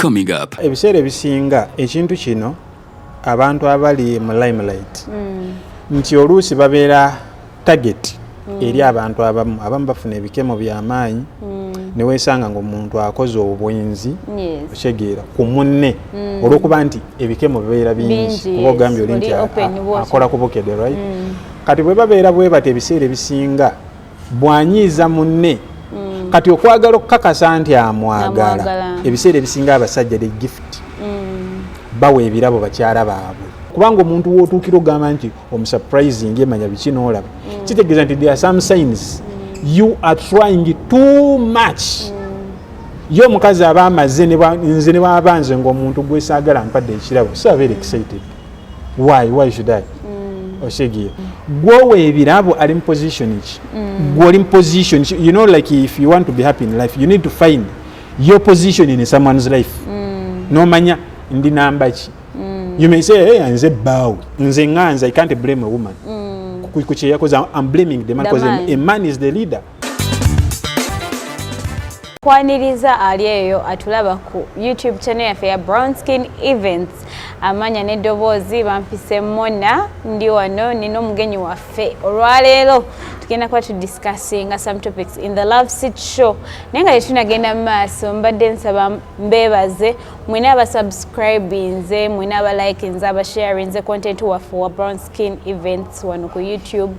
Coming up. Ebiseera ebisinga ekintu kino, abantu abali mu limelight, nti oluusi babeera target eri abantu abamu. Abamu bafuna ebikemo byamaanyi, neweesanga nga omuntu akoze obwenzi, okitegeera, ku munne, olwokuba nti ebikemo bibeera bingi. Bingi, kuba ogambye oli nti oli open bw'otyo. Akola ku Bukedde, right? Kati bwe babeera bwe bati, ebiseera ebisinga bw'anyiiza munne, kati okwagala okukakasa nti amwagala, Amwagala. ebiseera ebisinga abasajja, the gift, bawa ebirabo bakyala baabwe, kubanga omuntu wootuukira ogamba nti omusurprising, emanya biki n'olaba, kitegeeza nti there are some signs you are trying too much. Ye omukazi aba amaze nze ne bwaba nze nga omuntu gwesaagala mpadde ekirabo, sabeera excited. Why should I? Osegeera, gwowa ebirabo ali mu position ki? Gwe oli mu position ki? Like, if you want to be happy in life, you need to find your position in someone's life, nomanya ndi namba ki. You may say, "Hey, nze bbaawe." Nze nga nze, I can't blame a woman ku kyeyakoze. I'm blaming the man The because man. a man is the leader. Kwaniriza ali eyo atulaba ku YouTube channel yaffe ya Brown Skin Events. Amanya n'eddoboozi bampise Mona. Ndi wano nina omugenyi waffe olwaleero. Tugenda kuba tudiscussinga some topics in the Love Seat Show, naye nga tetunagenda mu maaso, mbadde nsaba mbeebaze mwena abasubscribinze, mwena abalikinze, abasharinze content waffe wa Brown Skin Events wano ku YouTube.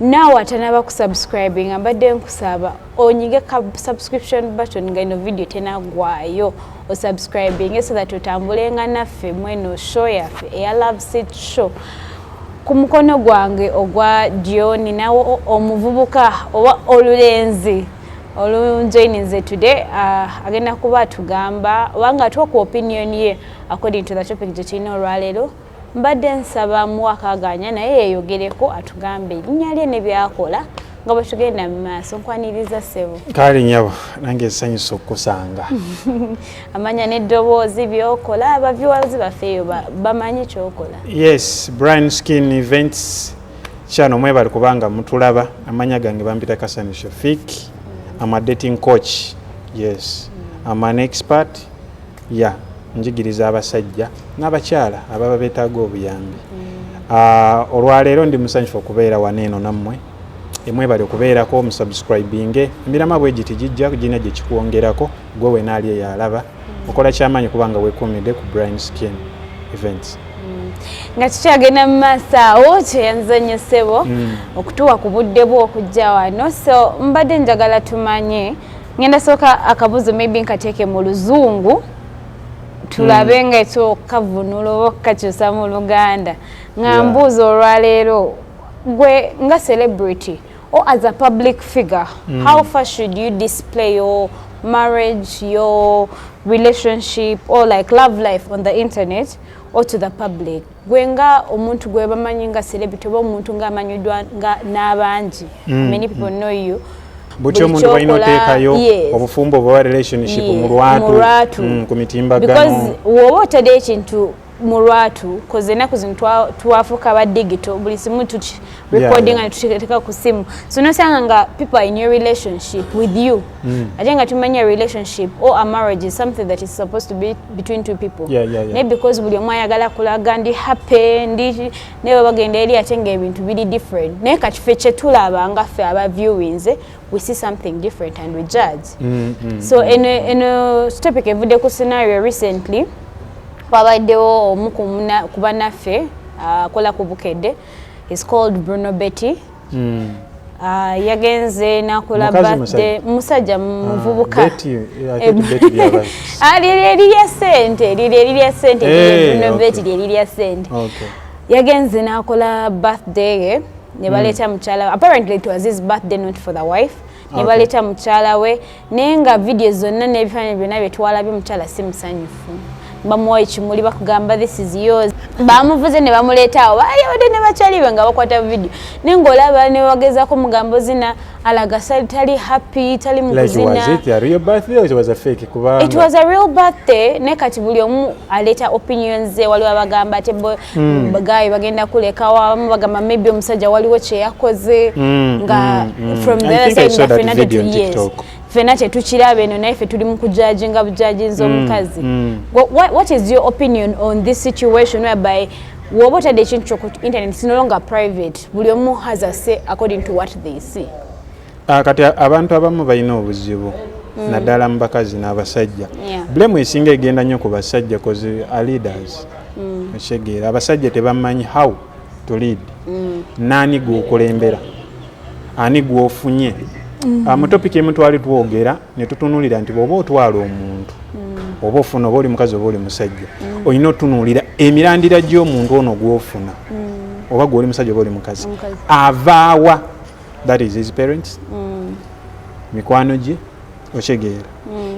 Naawe atanaba kusubscribinga, mbadde nkusaba onyige ka subscription button nga ino video tenaggwayo, osubscribinge so that otambulenga naffe mweno show yaffe eya Love Seat Show. Ku mukono gwange ogwa ddyo ninawo omuvubuka oba olulenzi olunjoininze today. Agenda kuba atugamba obanga atuwa ku opinion ye according to the topic gye tulina olwaleero. Mbadde nsaba muwakaganya naye yeeyogereko, atugambe erinnya lye ne byakola nga bwe tugenda mu maaso. Nkwaniriza, ssebo. Kale nyabo, nange esanyusa okukusanga. Amanya n'eddoboozi, byokola, abaviewers baffe eyo bamanyi kyokola. Yes, Brown Skin Events channel, mwebali kubanga mutulaba. Amanya gange bampita Kasani Shafik. I'm a dating coach. Yes, I'm an expert. Yeah, njigiriza abasajja n'abakyala ababa beetaaga obuyambi. Olwaleero ndi musanyufu okubeera wano eno nammwe. Emwebali okubeerako, musubscribinge. Emirama bwe giti gijja gina gye kikwongerako. Gwe wenaali eyo alaba, okola kyamaanyi kubanga weekuumidde ku Brown Skin Events. Nga tukyagenda mu maaso awo, kyeyanza nnyo ssebo okutuwa ku budde bwo okujja wano. So mbadde njagala tumanye, ngenda sooka akabuzo maybe nkateeke mu Luzungu, tulabe nga ekyokavunula oba okukakyusa mu Luganda. Nga mbuuza olwaleero, gwe nga celebrity or as a public figure, how far should you display your marriage, your relationship or like love life on the internet or to the public? Gwe nga omuntu gwe bamanyi nga celebrity oba omuntu ng'amanyiddwa nga n'abangi, many people know you. Butya Buli omuntu balina ky'okola, oteekayo obufumbo oba relationship mu lwatu, mu lwatu. Ku mitimbagano? Because woba otadde ekintu mu lwatu, 'cause ennaku zino twafuuka ba digital, buli simu tuki recording netuteeka ku simu, so nosanga nga people are in your relationship with you, ate nga tumanya relationship or a marriage is something that is supposed to be between two people. Naye because buli omu ayagala kulaga ndi happy, ndi naye bwe bagenda eri ate nga ebintu biri different. Naye kati ffe kyetulaba nga ffe aba viewings, we see something different and we judge. So eno topic evudde ku scenario recently wabaddewo omu ku bannaffe akola ku Bukedde, is called Bruno Betty. Yagenze nakola Mukazi? Birthday, musajja muvubuka. Betty, I thought Betty byaba. Ah, liri erirya ssente, liri erirya ssente. Bruno Betty lye sente. Yagenze n'akola birthday ye ne baleeta mukyala we. Apparently it was his birthday, not for the wife. Ne baleeta mukyala we, naye nga video zonna n'ebifaananyi byonna bye twalabye, mukyala si musanyufu. Bamuwa ekimuli, bakugamba, "This is yours." Bamuvuze ne bamuleeta awo, baali abadde ne bakyali be nga bakwata video, naye ng'olaba ne bagezaako mugambo zina, alaga tali happy, tali mu Like, kuzina. was it a real birthday or it was a fake? Kubanga It was a real birthday, naye kati buli omu aleeta opinions ze. Waliwo abagamba ate guy bagenda kulekawo, abamu bagamba maybe omusajja waliwo kye yakoze nga from the I other think I side saw nga that ffenna video on yes. TikTok. Ffenna tetukiraba eno, naye ffe tuli mu kujudginga bujudginza omukazi. What is your opinion on this situation whereby woba otadde ekintu kyo ku internet, it's no longer private, buli omu has a say according to what they see? Ah, kati abantu abamu balina obuzibu, naddala mu bakazi n'abasajja. Blame esinga egenda nnyo ku basajja, 'cause are leaders. Okitegeera, abasajja tebamanyi how to lead. Naani gwokulembera, ani gwofunye? Ah, mu topic emu twali twogera ne tutunuulira nti bw'oba otwala omuntu, oba ofuna, oba oli mukazi oba oli musajja, olina otunuulira emirandira gy'omuntu ono gw'ofuna, oba gw'oli musajja oba oli mukazi. Omukazi. Avaawa? That is his parents, mikwano gye. Okitegeera,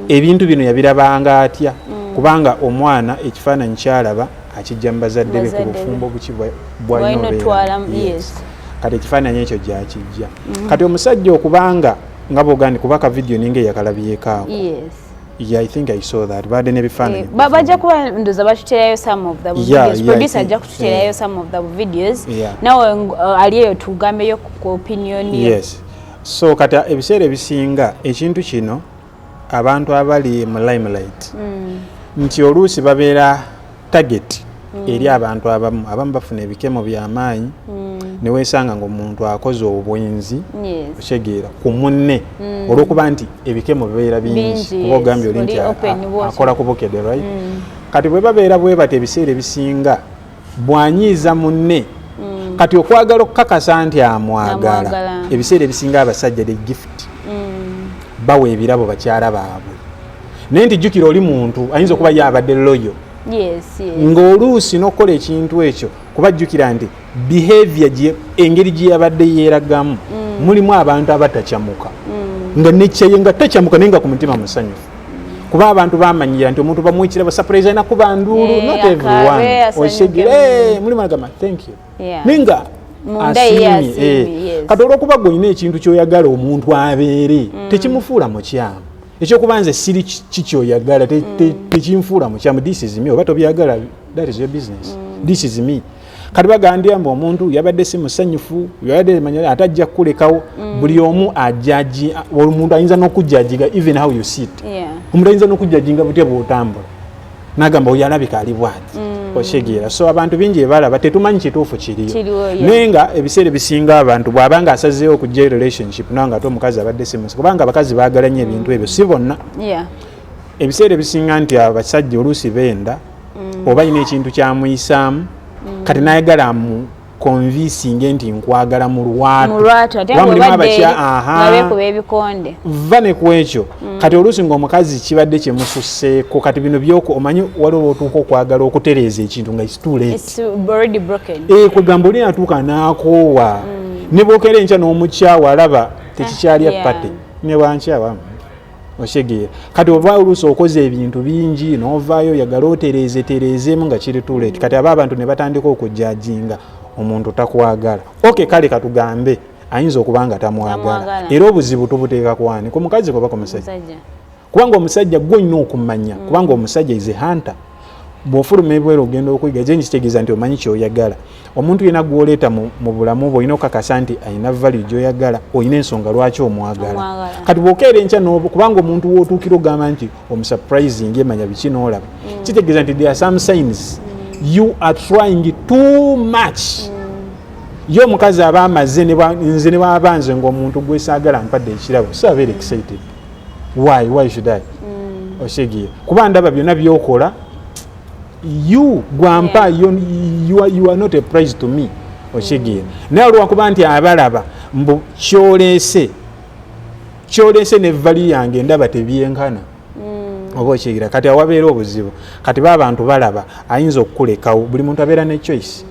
ebintu bino yabirabanga atya? Kubanga omwana ekifaananyi kyalaba akijja mu bazadde be ku Bazadde be. bufumbo buki bwalina bwalina otwalamu, obeera. Yes. Kati ekifaananyi ekyo gyakijja. Kati omusajja okubanga nga bwogandi kuba ka video ninga eyakalabyeko ako. Yeah, I think I saw that, badde n'ebifaananyi. Eh, bajja kuba ndoza batuterayo some of the videos. Producer ajja kututerayo some of the videos. Nawe ali eyo tugambeyo ku opinion yo. Yes, so kati ebiseera ebisinga ekintu kino abantu abali mu limelight nti oluusi babeera target eri abantu abamu. Abamu bafuna ebikemo byamaanyi, neweesanga nga omuntu akoze obwenzi, okitegeera, ku munne, olwokuba nti ebikemo bibeera bingi. Bingi, kuba yes. ogambye oli nti Oli open bw'otyo. akola ku Bukedde, right? Kati bwe babeera bwe bati, ebiseera ebisinga bw'anyiiza munne, kati okwagala okukakasa nti amwagala, Amwagala. ebiseera ebisinga abasajja the gift, bawa ebirabo bakyala baabwe. Naye nti jjukira, oli muntu ayinza okuba ye abadde loyal, ng'oluusi n'okukola ekintu ekyo, kuba jjukira nti behavior engeri gye yabadde yeeragamu, mulimu abantu abatakyamuka nga nekyaye nga takyamuka, naye nga ku mutima musanyufu, kuba abantu bamanyira nti omuntu bamuwa ekirabo, surprise, alina kuba nduulu. Eh, not akaabe, everyone. asanyuke. Okitegeera? Eh, mulimu agamba thank you, naye nga Munda ye asiimye, asiimye, eh. yes. Kati olwokuba gwe olina ekintu kyoyagala omuntu abeere, tekimufuula mukyamu. Ekyokuba nze siri kikyoyagala tekinfuula mukyamu. This is me. Oba tobyagala, that is your business. This is me. Kati bagandya mbu omuntu yabadde si musanyufu, yabadde manya ate ajja kukulekawo. Buli omu ajudge, omuntu ayinza n'okujudginga even how you sit. Omuntu ayinza n'okujudginga butya bwotambula, nagamba oyo alabika ali bwati. Okitegeera? So abantu bingi ebalaba, tetumanyi kituufu kiriyo. Kiriwo, yeah. Naye nga ebiseera ebisinga abantu bw'aba nga asazeewo okujja relationship, nawe nga ate omukazi abadde simusi, kubanga abakazi baagala nnyo ebintu ebyo, si bonna. Ebiseera ebisinga nti abasajja oluusi benda, oba alina ekintu kyamuyisaamu, kati nayagala amu convincinge nti nkwagala mu lwatu. Mu lwatu, ate Kuba mulimu nga obadde abakya eri aha. nga beekuba ebikonde. Va ne ku ekyo. Kati oluusi ng'omukazi kibadde kyemususseeko, kati bino byoko omanyi waliwo lwotuuka okwagala okutereeza ekintu nga it's too late. It's already broken. Eh, kwegamba oli atuuka n'akoowa, ne bwokera enkya n'omukyawa alaba tekikyali. Pate ne bwankyawa, okitegeera? Kati oba oluusi okoze ebintu bingi n'ovaayo oyagala otereeze tereezeemu nga kiri too late. Kati aba abantu ne batandika okujudginga omuntu takwagala. Ok, kale katugambe ayinza okuba nga tamwagala. Tamwagala. Era obuzibu tubuteeka kwani? Ku mukazi kuba ku musajja? Musajja. Kubanga omusajja gwe olina okumanya, kubanga omusajja is a hunter. Bw'ofuluma ebweru ogenda okuyiga, gye nkitegeeza nti omanyi kyoyagala. Omuntu yenna gwoleeta mu bulamu bwe, olina okukakasa nti alina value gyoyagala, olina ensonga lwaki omwagala. Omwagala. Kati bw'okeera enkya kubanga omuntu wootuukira ogamba nti omusurprising, emanya biki n'olaba, kitegeeza nti there are some signs you are trying too much. Ye omukazi aba amaze nze ne bwaba nze ng'omuntu gwesaagala mpadde ekirabo, so abeera excited. Why should I? Okitegeera? Kuba ndaba byonna byokola, you gwampa, you are not a prize to me. Okitegeera? Naye olwakuba nti abalaba mbu kyoleese ne value yange ndaba tebyenkana, oba okitegeera? Kati awabeera obuzibu, kati ba abantu balaba ayinza okukulekawo. Buli muntu abeera ne choice.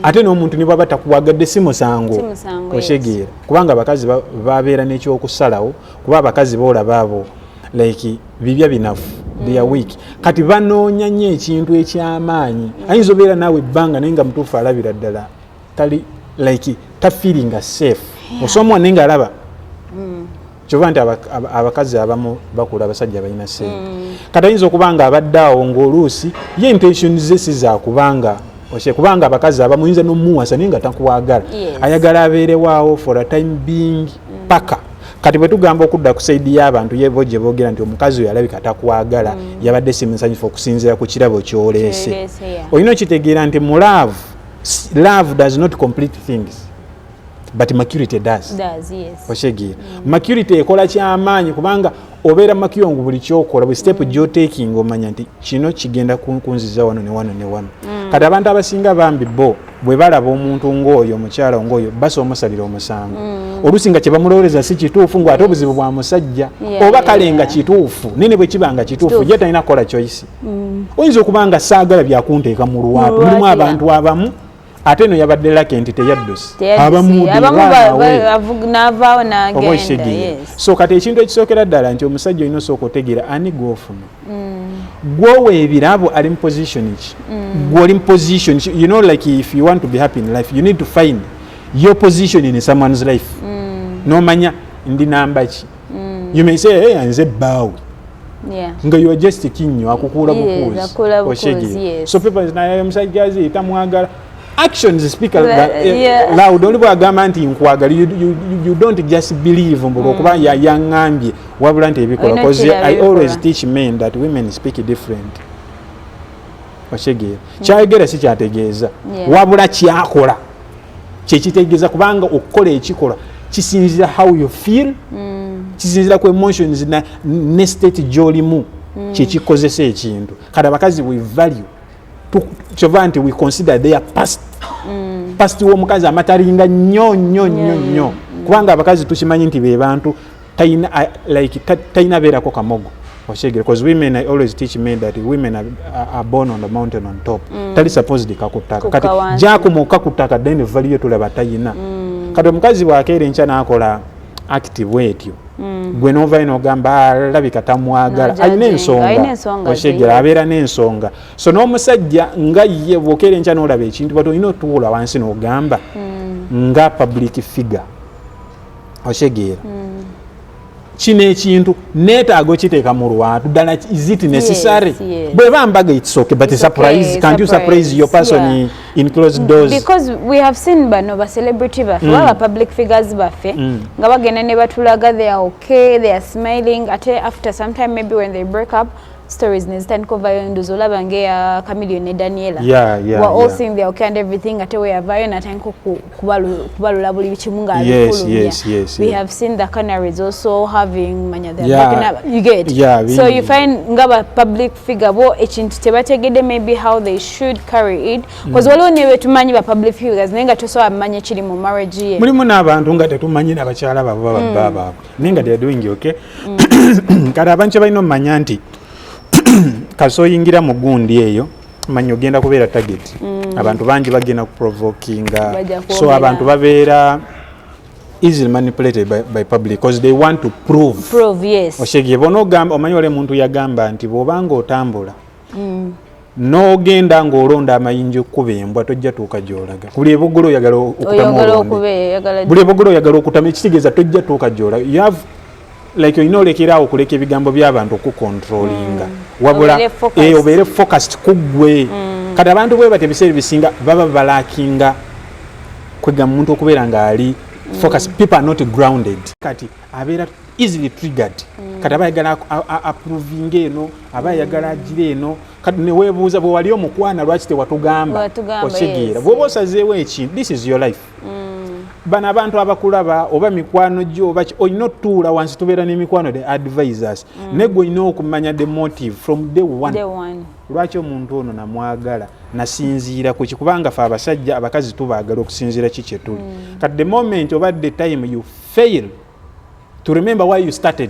Ate n'omuntu ne bwaba takuwagadde si musango. Si musango, yes. Okitegeera? Kubanga abakazi babeera n'ekyokusalawo, kuba abakazi boolaba abo like bibya binafu, they are weak. Kati banoonya nnyo ekintu ekyamaanyi. Ayinza obeera naawe ebbanga, naye nga mutuufu alabira ddala tali like tafeelinga safe. Osobola naye nga alaba kyova nti abakazi abamu bakula abasajja balina sente. Kati ayinza okuba nga abadde awo ng'oluusi ye intention ze si zakubanga okye, kubanga abakazi abamu oyinza n'omuwasa naye nga takwagala. Ayagala abeerewaawo for a time being paka. Kati bwe tugamba okudda ku side y'abantu yebo gye boogera nti omukazi oyo alabika takwagala, yabadde si musanyufu okusinziira ku kirabo ky'oleese. Ky'oleese, yeah. Olina okitegeera nti mu love, love does not complete things, but maturity does. Does, yes. Okitegeera, maturity ekola kyamaanyi, kubanga obeera mature ngu buli kyokola, buli step gyotaking, omanya nti kino kigenda kunziza wano ne wano ne wano. Kati abantu abasinga bambi bo bwe balaba omuntu ng'oyo, omukyala ng'oyo, basa omusalira omusango, oluusi nga kyebamulowooleza si kituufu, ngu ate obuzibu bwa musajja. Oba kale nga kituufu, naye ne bwe kiba nga kituufu, Kituufu. ye talina kukola choice. Oyinza okuba nga saagala byakunteeka mu lwatu. Mu lwatu, Mulimu abantu abamu, ate eno yabadde lucky nti teyadduse. Teyadduse. Abamu Abamu abamu n'avaawo oba n'agenda. okitegeera? Yes. So kati ekintu ekisookera ddala nti omusajja olina osooka otegeera ani gwofuna, gwowa ebirabo ali mu position ki, gwoli mu position ki. Like if you want to be happy in life, you need to find your position in someone's life, nomanya ndi namba ki. You may say, "Hey, nze bbaawe," nga you are just kinnyo akukuula bukuuzi. Akuula bukuuzi, Okitegeera? Yes. So people naye omusajja azi tamwagala. Actions speak loud. Oli bwagamba nti nkwagala, you don't just believe mbu lwokuba yaŋŋambye, wabula nti ebikola. Olina 'Cause okiraba I always ebikola. teach men that women speak different. Okitegeera, kyayogera si kyategeeza, wabula kyakola kyekitegeeza, kubanga okukola ekikolwa kisinzira how you feel, kisinzira ku emotions ne state gyolimu, kyekikozesa ekintu. Kati abakazi we value, kyova nti we consider their past. Past w'omukazi amataringa nnyo nnyo nnyo nnyo, kubanga abakazi tukimanyi nti be bantu talina like talina beerako kamogo. Okitegeera? Because women, I always teach men that women are born on the mountain on top, tali supposed kakuttaka. Kukka Kati wansi. gyakuma okukakutaka, then value tulaba tayina. Kati omukazi bwakeera enkya n'akola act bwetyo, gwe novayo nogamba, "Alabika tamwagala." N'ojudginga. Alina ensonga. Alina ensonga ze, Okitegeera? Abeera n'ensonga. So n'omusajja nga ye bwokeera enkya n'olaba ekintu, but olina otuula wansi n'ogamba nga public figure, okitegeera, kino ekintu neetaaga okiteeka mu lwatu ddala, is it necessary? Yes. Bweba mbaga, it's okay, but It's surprise, okay, can't you surprise your person in closed doors? Because we have seen bano ba celebrity baffe, oba ba public figures baffe, nga bagenda ne batulaga they are okay, they are smiling, ate after some time, maybe when they break up, stories nezitandika ovayo. Ndoza olaba ngeya Chameleon ne Daniela. We're all seeing they are okay and everything, ate weyavaayo natandika kubalula buli kimu ng'abifulumya. We have seen the Canaries also having manya they're breaking up, you get? Yeah, So you find nga ba public figure bo ekintu tebategedde maybe how they should carry it, because waliwo ne betumanyi ba public figures, naye nga tosobola manya kiri mu marriage ye. Mulimu n'abantu nga tetumanyi n'abakyala baabwe bababba baabwe, naye nga they are doing okay. Kati abantu kye balina omumanya nti kasi oyingira mu gundi eyo, manya ogenda kubeera target. Abantu bangi bagenda kuprovokinga. Bajja So kwogera. abantu babeera easily manipulated by public because they want to prove. Prove, yes. Oshegeye bona ogamba, omanyi wali omuntu yagamba nti bw'obanga otambula n'ogenda ng'olonda amayinja okkuba embwa, tojja tuuka gy'olaga. Buli ebogolo oyagala okutamu Oyagala olonde. Okube oyagala. Buli ebogolo oyagala okutama, ekitegeeza tojja tuuka gy'olaga. You have like olina olekerawo okuleka ebigambo by'abantu okukontrolinga, wabula Obeere focused. Obeere focused ku ggwe. Kati abantu bwe bati ebiseera ebisinga baba balackinga kwega muntu okubeera ng'ali focus. People are not grounded. Kati abeera easily triggered. Kati aba ayagala approvinga eno, aba ayagala agira eno. Kati neweebuuza, bwe wali omukwana lwaki tewatugamba? Watugamba, Okitegeera? Yes. Bw'oba osazeewo ekintu, this is your life. Bano abantu abakulaba oba mikwano gyo oba olina otutuula wansi, tubeera n'emikwano, the advisors, naye gwe olina okumanya the motive from day one. Day one. Lwaki omuntu ono namwagala, nasinziira kuki? Kubanga fe abasajja, abakazi tubaagala okusinziira ki kye tuli. Kati the moment oba the time you fail to remember why you started,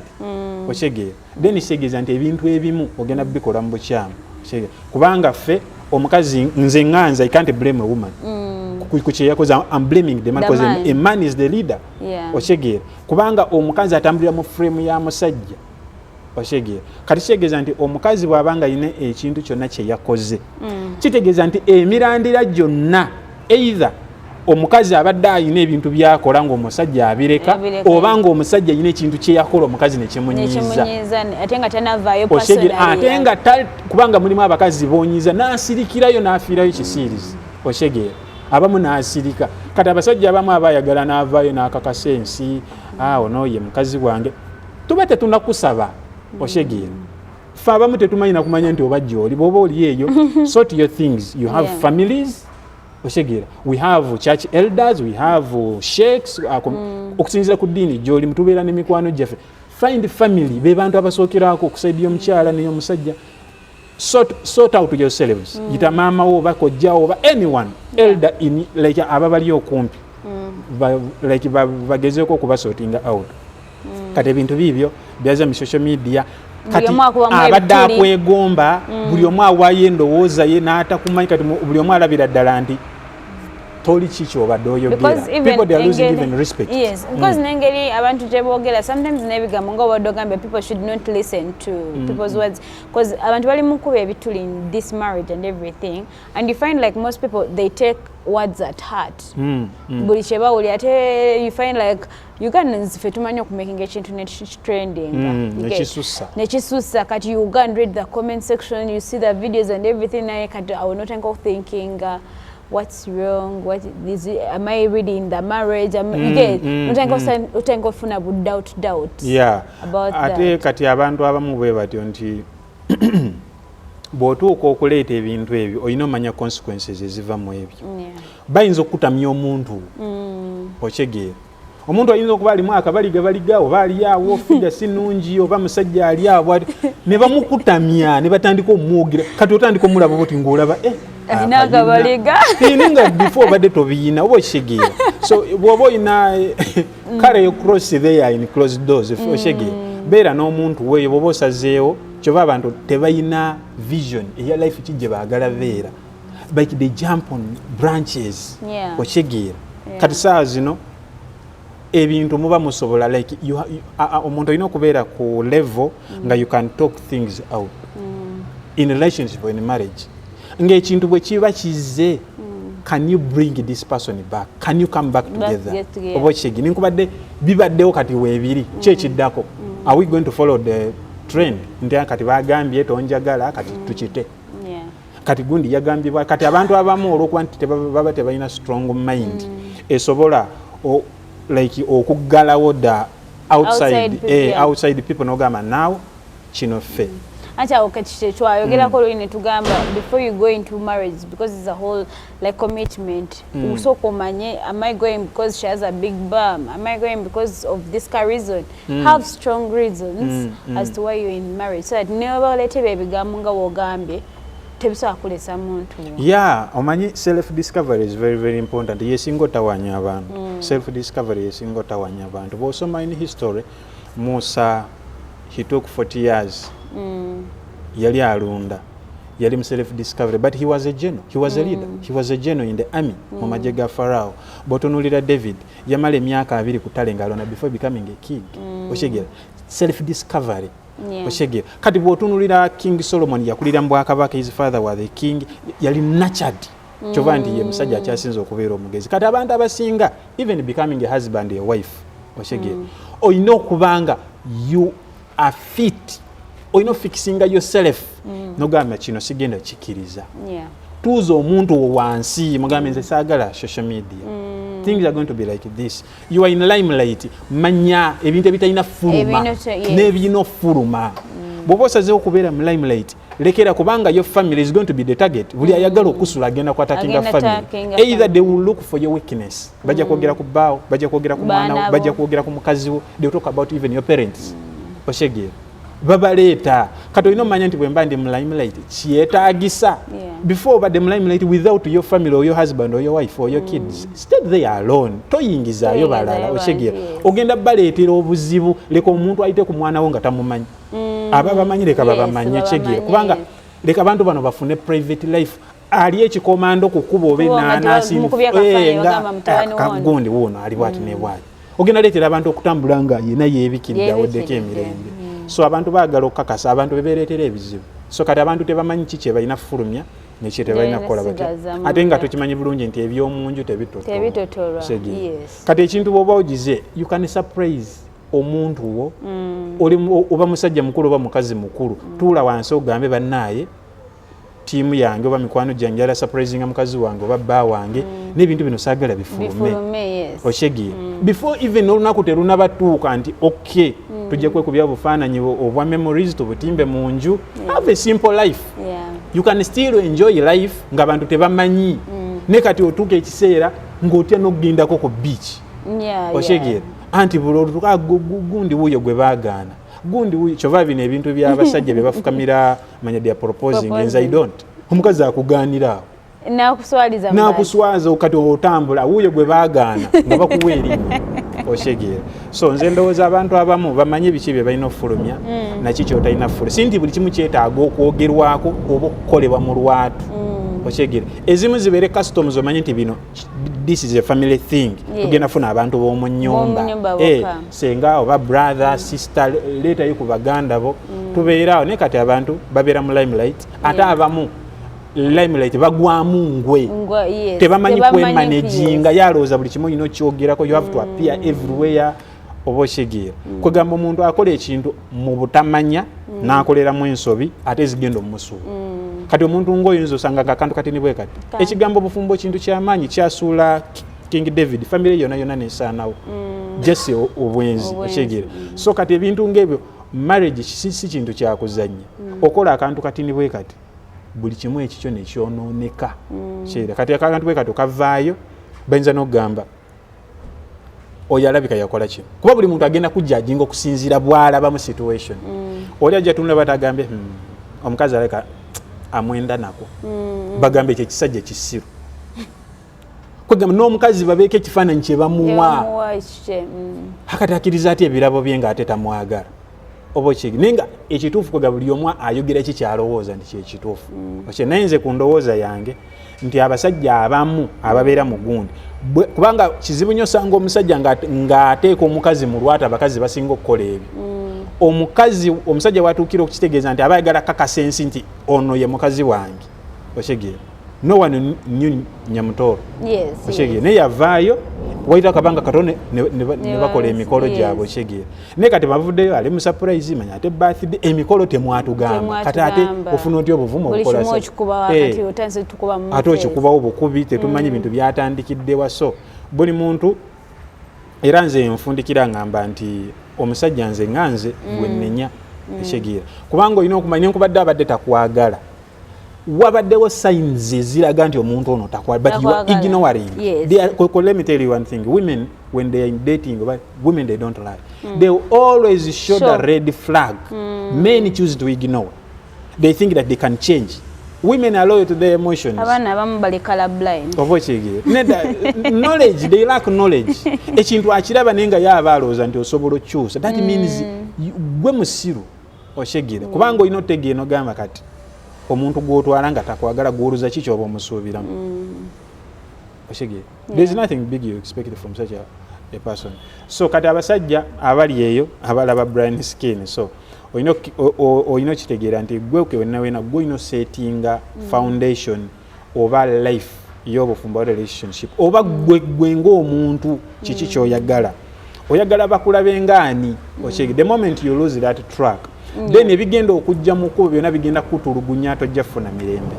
okitegeera, then kitegeeza nti ebintu ebimu ogenda bikola mu bukyamu. Okitegeera? Kubanga ffe omukazi, nze ŋŋanza, I can't blame a woman ku kyeyakoze. I'm blaming the man The because man. a man is the leader. Okitegeera? Kubanga omukazi atambulira mu frame ya musajja. Okitegeera? Kati kitegeeza nti omukazi bw'aba nga alina ekintu kyonna kye yakoze, kitegeeza nti emirandira gyonna, either omukazi abadde alina ebintu byakola ng'omusajja abireka, Abireka. oba ng'omusajja alina ekintu kye yakola omukazi nekimunyiiza. Nekimunyiiza, ate nga tanavaayo Okitegeera? personally. Ate nga kubanga mulimu abakazi bonyiza n'asirikirayo n'afiirayo kisiirizi. Okitegeera? Abamu n'asirika. Kati abasajja abamu aba ayagala n'avaayo n'akakasa ensi. Ah, ono ye mukazi wange. Tuba tetunakusaba, oshegeera. Fe abamu tetumanyi nakumanya nti oba gyoli, bwoba oli eyo, sort your things. You have families, oshegeera. We have church elders, we have sheikhs, okusinziira ku ddiini gyoli, mutubeera n'emikwano gyaffe. Find family, be bantu abasookerako okusaidia omukyala n'omusajja. Sort out yourselves. Yita maama wo oba kojjawo oba anyone elder in like aba bali okumpi, like bagezeeko okubasortinga out. Kati ebintu biibyo byaza mu social media. Kati omu akubamu abadde ebituli. akwegomba, buli omu awaayo endowooza ye n'atakumanyi. Kati buli omu alabira ddala nti toli ki kyobadde oyogera. Because even People, they are losing even respect. Yes, because n'engeri abantu gye boogera sometimes n'ebigambo, nga obadde ogambye, people should not listen to people's words, because abantu bali mu kuba ebituli in this marriage and everything, and you find like most people, they take words at heart, buli kye bawulira. Ate you find like Ugandans ffe tumanyi okumakinga ekintu nekitrendinga. Nekisussa. Nekisussa. Kati you go and read the comment section, you see the videos and everything, naye kati I will not think thinking what's wrong, what is it, am I really in the marriage, you get, otandika ofuna bu doubt about Ate that. Kati abantu abamu bwe batyo nti bw'otuuka okuleeta ebintu ebyo, olina omanya consequences eziva mu ebyo. Bayinza okukutamya omuntu, okyegeera. Omuntu ayinza okuba alimu akabaliga baliga, oba ali awo figure si nnungi, oba musajja ali awo ne bamukutamya ne batandika omwogera. Kati otandika omulaba boti ng'olaba eh, Alina akabaliga. Naye nga before obadde tobiyina, oba okitegeera. So bw'oba oyina carry your cross there in closed doors, okitegeera, beera n'omuntu weeyo bw'oba osazeewo. Kyova abantu tebalina vision eya life ki gye baagala beera, like they jump on branches, okitegeera. Kati saawa zino ebintu muba musobola, like omuntu olina okubeera ku level nga you can talk things out in relationship or in marriage, ng'ekintu bwe kiba kizze, can you bring this person back? Can you come back together? Get together. Oba okitegeera, ninkubadde bibaddewo, kati weebiri, ki ekiddako? Are we going to follow the trend nti, "Ah, kati bagambye tonjagala, kati tukite"? Kati gundi yagambibwa. Kati abantu abamu olwokuba nti baba tebalina strong mind esobola like okuggalawo the outside, outside people, outside people, nogamba now kino ffe. Anti awo kati twayogerako luli ne tugamba, before you go into marriage, because it's a whole like commitment, usooka omanye, am I going because she has a big bum? Am I going because of this car reason? Have strong reasons as to why you're in marriage, so that ne baleeta ebyo ebigambo nga wogambye, tebisobola kulesa muntu. Yeah, omanyi self discovery is very very important. Yesinga otawanya abantu. Self discovery yesinga otawanya abantu. Bw'osoma in history, Musa, he took 40 years, yali alunda, yali mu self discovery, but he was a general, he was a leader, he was a general in the army, mu magye ga Farao. Bw'otunuulira David, yamala emyaka 20 ku ttale ng'alonda before becoming a king, okitegeera? Self discovery. Okitegeera? Kati bw'otunuulira King Solomon, yakulira mu bwakabaka, his father was the king, yali nurtured, kyova nti ye musajja akyasinza okubeera omugezi. Kati abantu abasinga, even becoming a husband, a wife, okitegeera, olina okubanga you are fit, olina ofixinga yourself nogamba kino sigenda kikiriza. Tuuza omuntu wo wansi, mugambe nze saagala social media, things are going to be like this, you are in limelight. Manya ebintu ebitalina fuluma n'ebirina ofuluma. Bw'oba osazeewo okubeera mu limelight, lekera, kubanga your family is going to be the target. Buli ayagala okusula agenda kwattackinga Agenda family. attackinga Either family. they will look for your weakness, bajja kwogera ku bbaawo, bajja kwogera ku mwana wo, Baana bo. bajja kwogera ku mukazi wo, they will talk about even your parents, oshegeera babaleeta. Kati olina omanya nti bwe mba ndi mu limelight, kyetaagisa before obadde mu limelight without your family or your husband or your wife or your kids, stay there alone, toyingizaayo balala. Toyingizaayo Oshegeera? bantu, yes. Ogenda baleetera obuzibu. Leka omuntu ayite ku mwana wo nga tamumanyi, aba bamanyi, leka babamanye. Babamanye, Kyegeera, kubanga leka abantu bano bafune private life. Ali ekikomando ku kkubo oba Kubo nga enanasi, mukubye akafaananyi, bagamba mutabani wono. Kagundi wuuno ali bwati ne bwati, ogenda leetera abantu okutambula nga yena yeebikiridde, aweddeko Yeebikiridde. emirembe. So abantu baagala okukakasa, abantu bebereetera ebizibu. So kati abantu tebamanyi ki kye balina fulumya nekye tebalina kukola batya. Sigaza Ate nga munda. tukimanyi bulungi nti ebyomunju tebitotolwa. Tebitotolwa, Kitegeera? yes. Kati ekintu bw'oba ogize, you can surprise omuntu wo, oli oba musajja mukulu oba mukazi mukulu, tuula wansi ogambe, "Bannaaye, tiimu yange oba mikwano gyange, njala surprisinga mukazi wange oba bba wange." N'ebintu bino saagala bifulume. Bifulume, yes. Okitegeera, before even olunaku terunabatuuka nti okay, tujja kwekubya obufaananyi obwa memories, tubutimbe mu nju. Have a simple life. You can still enjoy life ng'abantu tebamanyi. Ne kati otuuka ekiseera ng'otya n'okugendako ku beach. Okitegeera, anti buli olutuuka gundi wuuyo gwe baagaana, gundi wuuyo. Kyova bino ebintu by'abasajja bye bafukamira, manya they are proposing. Nze I don't. Omukazi akugaanira awo. Nakuswaliza mu bantu. Nakuswaza. Kati otambula, wuuyo gwe baagaana, nga bakuwa erinnya. Okitegeera? So nze ndowooza abantu abamu bamanye biki bye balina okufulumya naki kyotalina kufulumya. Si nti buli kimu kyetaaga okwogerwako oba okukolebwa mu lwatu. Okitegeera, ezimu zibeere customs, omanye nti bino, this is a family thing. Tugenda funa abantu b'omu nyumba. B'omu nyumba bokka. Senga oba brother, sister, leetayo ku baganda bo, tubeere awo. Naye kati abantu babeera mu limelight, ate abamu limelight bagwamu ngwe. Yes. Tebamanyi Tebamanyi. kwemanaginga. Yalowooza buli kimu olina okyogerako, you have to appear everywhere. Oba okitegeera, kwegamba omuntu akola ekintu mu butamanya n'akoleramu ensobi, ate zigenda omumusuula. Kati omuntu ngaoyinza osanga nga akantu katini bwe kati. Ekigambo bufumbo kintu kyamaanyi, kyasuula King David, famire yonna yonna nesaanawo, just obwenzi. Obwenzi. Okitegeera? So kati ebintu ngaebyo, marriage si kintu kyakuzannya. Okola akantu katini bwe kati, buli kimu ekikyo nekyonooneka. Kyeera kati akantu bwe kati okavaayo, bayinza n'okugamba oyo alabika yakola kino, kuba buli muntu agenda kujajinga okusinziira bw'alabamu situation. Oli ajja tunula batagambye, omukazi alabika amwenda nako." Bagambe ekyo ekisajja ekisiru. Kwegamba n'omukazi babeeko ekifaananyi kye bamuwa. Bamuwa ekikye. Akati akkiriza ate ebirabo bye ng'ate tamwagala? Oba okigi, naye nga ekituufu, kwega buli omu ayogera ki kyalowooza nti kyekituufu. Okye, naye nze ku ndowooza yange nti abasajja abamu ababeera mu gundi kubanga kizibu nnyo osanga omusajja ng'ateeka omukazi mu lwatu. Abakazi basinga okukola ebyo. Omukazi, omusajja watuukira okukitegeeza nti aba ayagala kakasa ensi nti ono ye mukazi wange. Okitegeera, no one knew Nyamutooro. Okitegeera? Naye yavaayo, wayita akabanga katono ne bakola emikolo gyabwe. Okitegeera? Naye kati bavuddeyo, ali mu surprise, manya ate birthday, emikolo temwatugamba. Kati ate Temwatugamba. ofuna otya obuvumu Buli obukola kimu okikuba wakati, otandise tukuba mu ate face. Okikubawo bukubi, tetumanyi bintu byatandikiddewa. So buli muntu, era nze nfundikira ngamba nti omusajja, nze nga nze gwe nnenya. Ekitegeera, kubanga olina okumanya nenkubadde abadde takwagala, wabaddewo signs eziraga nti omuntu ono takwagala, but you are Takwagala. ignoring. Let me tell you one thing: women, when they are in dating, oba women, they don't lie. They will always show the red flag. Men choose to ignore. They think that they can change. Women are loyal to their emotions. Abaana abamu bali color blind. Oba okitegeera, nedda, knowledge, they lack knowledge. Ekintu akiraba naye nga yaaba alowooza nti osobola okukyusa. That means gwe musiru. Okitegeera, kubanga olina otegeera nogamba kati omuntu gwotwala nga takwagala, gwoluza ki kyoba omusuubiramu? Okitegeera, there is nothing big you expect from such a person. So kati abasajja abali eyo abalaba Brown Skin, so olina okitegeera nti gwe wena wena gwe olina osetinga foundation oba life y'obufumbo, relationship, oba gwe ng'omuntu kiki kyoyagala. Oyagala bakulabe ngaani? Okitegeera, the moment you lose that track, then ebigenda okujja mu kkubo byonna bigenda kutulugunya, tojja kufuna mirembe.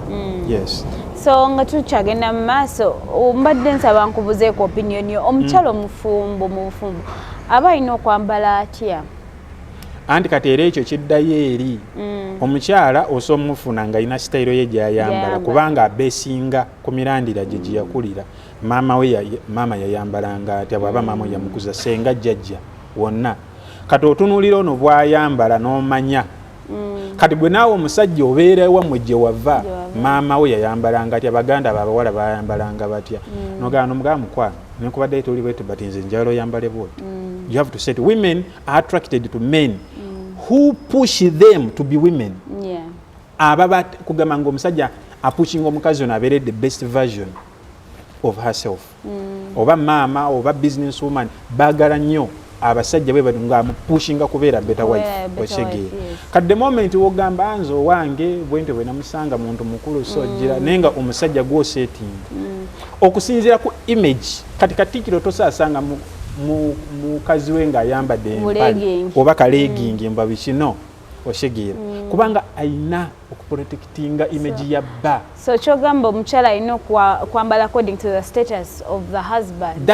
Yes. So nga tukyagenda mu maaso, mbadde nsaba nkubuzeeko opinion yo. Omukyala omufumbo, mu bufumbo aba alina okwambala atya? Anti kati era ekyo kiddayo eri omukyala. Osobola omufuna nga alina sitayiro ye gyayambala, Gy'ayambala. kubanga abeesinga ku mirandira gye gye yakulira. Maama we maama yayambalanga atya? Bw'aba maama we yamukuza, senga, jjajja, wonna. Kati otunuulira ono bw'ayambala n'omanya. Kati gwe naawe omusajja obeera ewammwe gye wava, Gye wava. maama we yayambalanga atya? Baganda be abawala bayambalanga batya? Nogamba nomugamba, "Mukwano, nenkubadde toli bweti, but nze njagala oyambale bwoti." You have to set. Women are attracted to men who push them to be women. Ababa kugamba nga omusajja apushinga omukazi ono abeere the best version of herself, oba maama oba business woman. Baagala nnyo abasajja bwe bati ngaamupushinga kubeera better wife. Kubeera better Okitegeera? wife, yes. Kati the moment wogamba nze owange bwentyo bwe namusanga muntu mukulu, so gira naye nga omusajja gwosetinga okusinziira ku image. Kati katikiro tosaasanga mukazi we ng'ayambadde empale Mu legging. oba kalegging, mba bikino. Oshegeera, kubanga ayina okuprotectinga image ya bba. So kyogamba omukyala alina okwambala according to the status of the husband?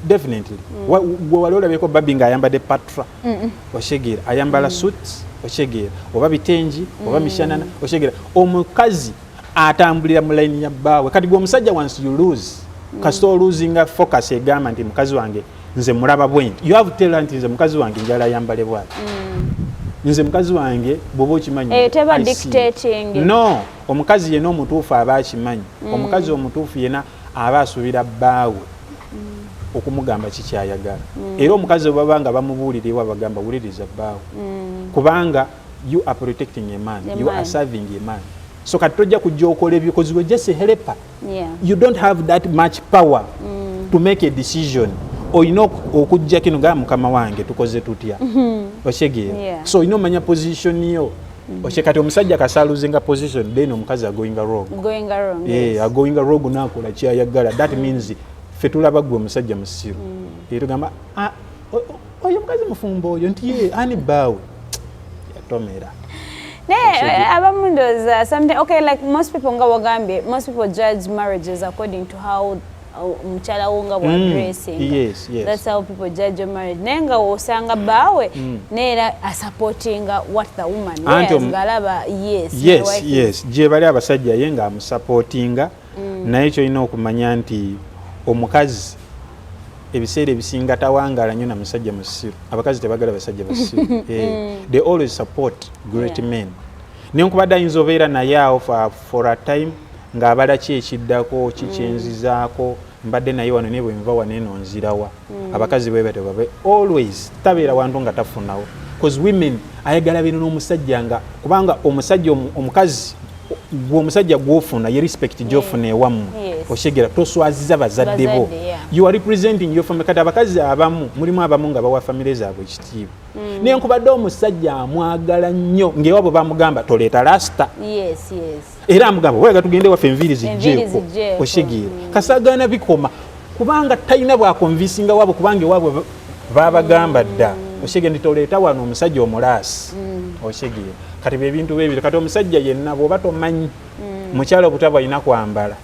Definitely. Gwe wali olabyeko Barbie ng'ayambadde patra? Oshegeera, ayambala suits, oshegeera, oba bitengi oba mishanana, oshegeera. Omukazi atambulira mu layini ya bbaawe. Kati gwe omusajja, once you lose, kasita olosinga focus egamba nti mukazi wange nze mulaba bwenti, you have to tell her nti nze mukazi wange njala ayambale bwati, nze mukazi wange bw'oba okimanyi. Eyo teba I see. dictating. No, omukazi yenna omutuufu aba akimanyi. Omukazi omutuufu yenna aba asuubira bbaawe okumugamba kikyayagala. Era omukazi bwe baba nga bamubuulira ewa, bagamba wuliriza bbaawe, kubanga you are protecting a man. A You man. are serving a man. So kati tojja kujja okola ebyo because you're just a helper. You don't have that much power to make a decision. Olina okujja kino gaa mukama wange tukoze tutya, otegeera? Yeah. So olina omanya position yo. Oche kati omusajja kasita alosinga position, then omukazi agoinga wrong. Going wrong. Yeah, Yes. agoinga wrong nakola kyayagala. That means ffe tulaba gwe omusajja musiru. Era tugamba, "Ah, oyo omukazi mufumbo oyo," nti ye ani bbaawe yatomera. Naye Oshege. Abamu ndowooza something, okay, like most people, nga wagambye, most people judge marriages according to how omukyala wo nga bwadressinga. Yes. That's how people judge your marriage. Naye nga osanga bbaawe naye era asupportinga what the woman Anti wears, ng'alaba yes, my wife is- Yes, gye bali abasajja ye ng'amusupportinga, naye kyolina okumanya nti omukazi ebiseera ebisinga tawangaala nnyo na musajja musiru. Abakazi tebagala basajja basiru. Eh, they always support great men, nenkubadde ayinza obeera naye awo for a time ng'abala ki ekiddako kikyenzizaako, mbadde naye wano naye bwenva wano eno nzirawa. Abakazi bwe batyo babe always tabeera wantu nga tafunawo, cause women ayagala beera n'omusajja nga kubanga omusajja omukazi gwe omusajja gwofuna ye respect gyofuna ewammwe. Oshegera, toswaziza bazadde bo. Bazadde, yeah. You are representing your family. Kati abakazi abamu, mulimu abamu nga bawa famire zaabwe ekitiibwa, nenkubadde omusajja amwagala nnyo ng'ewaabwe bamugamba toleeta rasta. Era amugamba wega tugende waffe enviiri Enviiri zijjeeko. zijjeeko. Oshegeera, kasagaana bikoma kubanga talina bwaconvincinga waabwe, kubanga ewaabwe babagamba dda, oshegeera, nti toleeta wano omusajja omulaasi. Oshegeera, kati bebintu bebiro. Kati omusajja yenna bw'oba tomanyi mukyala obutaba alina kwambala,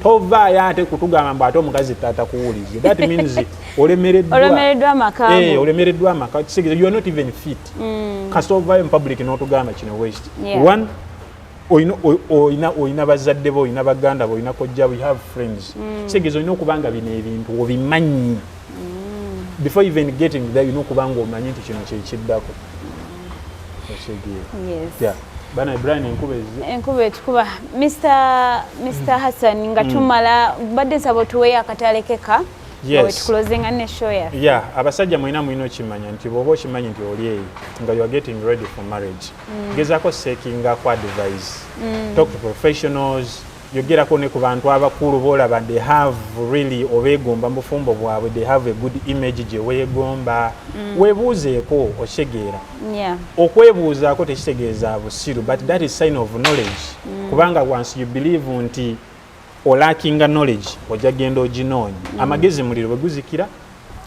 tovaayo ate kutugamba mbu ate omukazi taata kuwulize. That means olemereddwa. Olemereddwa amaka Eh, go. olemereddwa amaka. Kitegeeza you are not even fit. Kasita ovaayo mu public n'otugamba kino waste. One, olina bazadde bo, olina baganda bo, olina kojja bo, you have friends. Kitegeeza olina okuba nga bino ebintu obimanyi before even getting there. Olina okuba nga omanyi nti kino kyekiddako, okitegeera? Yes. Yeah. Bana Brian, enkuba ezze. Enkuba etukuba. Mr Hassan, nga tumala, mbadde nsaba otuweeyo akatale keka wetuclosinga ne show yaffe. Yeah, abasajja mwina okimanya nti bw'oba okimanyi nti oli eyo nga you are getting ready for marriage, gezaako seekingako advice, talk to professionals, yogerako ne ku bantu abakulu boolaba they have really obeegomba mu bufumbo bwabwe, they have a good image gye weegomba. Weebuuzeeko, okitegeera? Yeah. Okwebuuzaako tekitegeeza busiru, but that is sign of knowledge, kubanga once you believe nti olackinga knowledge, ojja genda oginoonya. Amagezi muliro, bwe guzikira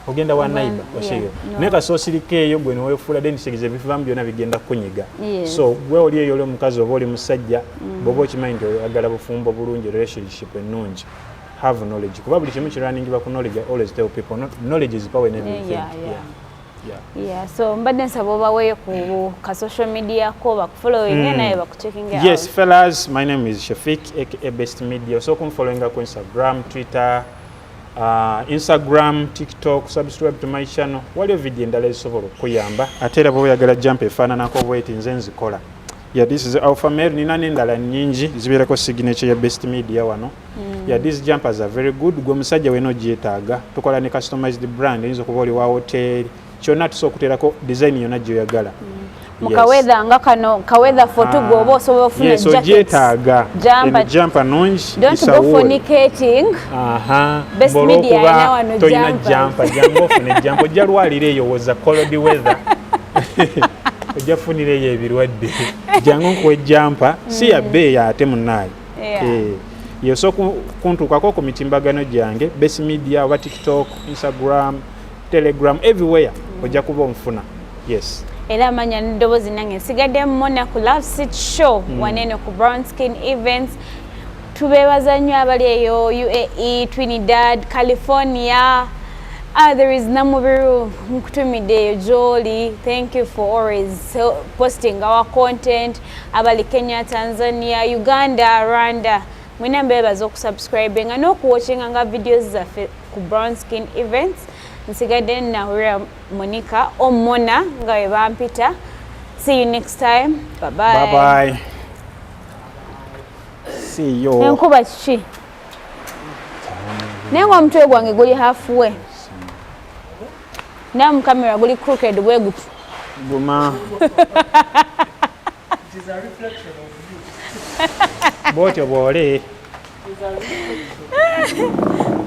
ogenda wa neighbor, okitegeera? No. Naye kasita osirika eyo gwe neweefuula, then kitegeeza ebivaamu byonna bigenda kukunyiga. So gwe oli eyo, oli omukazi oba oli musajja, bw'oba okimanyi nti oyagala bufumbo bulungi, relationship ennungi, have knowledge, kuba buli kimu kirunningibwa ku knowledge. I always tell people, knowledge is power in everything. Yeah. Yeah, so mbadde nsaba obaweeyo ku ka social media ko bakufollowing, naye bakuchecking Yes, out. Fellas, my name is Shafiq, aka Best Media. So kumfollowinga ku Instagram, Twitter, Instagram, TikTok, subscribe to my channel. Waliyo video endala ezisobola okukuyamba. Ate era bw'oba oyagala jumper efaananako bweti, nze nzikola. Yeah, this is Alpha Male. Nina n'endala nnyingi zibeerako signature ya Best Media wano. Yeah, these jumpers are very good. Gwe omusajja wena ogyetaaga. Tukola ne customized brand, oyinza okuba oli wa hotel. Kyonna tusobola okuteerako design yonna gy'oyagala. Mu kaweather nga kano, kaweather fotu, gwe oba osobola okufuna Yes, jackets, ogyetaaga. jumper. Eno jumper nungi. Don't It's a go for wool. fornicating. Aha. Best Bw'olwokuba Media alina wano tolina jumpers. jumper, jangu ofune jumper. Ojja lwalira eyo woza cold weather, ojja kufunira eyo ebirwadde. Jangu nkuwe jumper, si ya bbeeyi ate munaayi. Eh, yosobola kuntuukako ku mitimbagano gyange, Best Media, oba TikTok, Instagram, Telegram, everywhere ojja kuba onfuna. Yes. Era amanya n'eddoboozi nange nsigadde Mona ku Love Sit Show wanene ku Brown Skin Events. Tubeebaza nnyo abali eyo UAE, Trinidad, California. Ah, there is Namubiru, nkutumidde eyo gy'oli. Thank you for always posting our content. Abali Kenya, Tanzania, Uganda, Rwanda, mwena mbeebaza okusubscribinga n'okuwatchinga nga videos zaffe ku Brown Skin Events. Nsigadde Nahurira Monica Omona nga bwe bampita. See you next time, bye bye. Bye bye, see you. Enkuba kiki? Naye nga omutwe gwange guli halfway, naye mu kamera guli crooked bwe guti. Guma. It is a reflection of you. Bwotyo bw'oli. It is a reflection.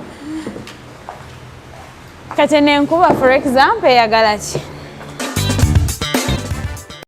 Kati nenkuba, for example, eyagala ki?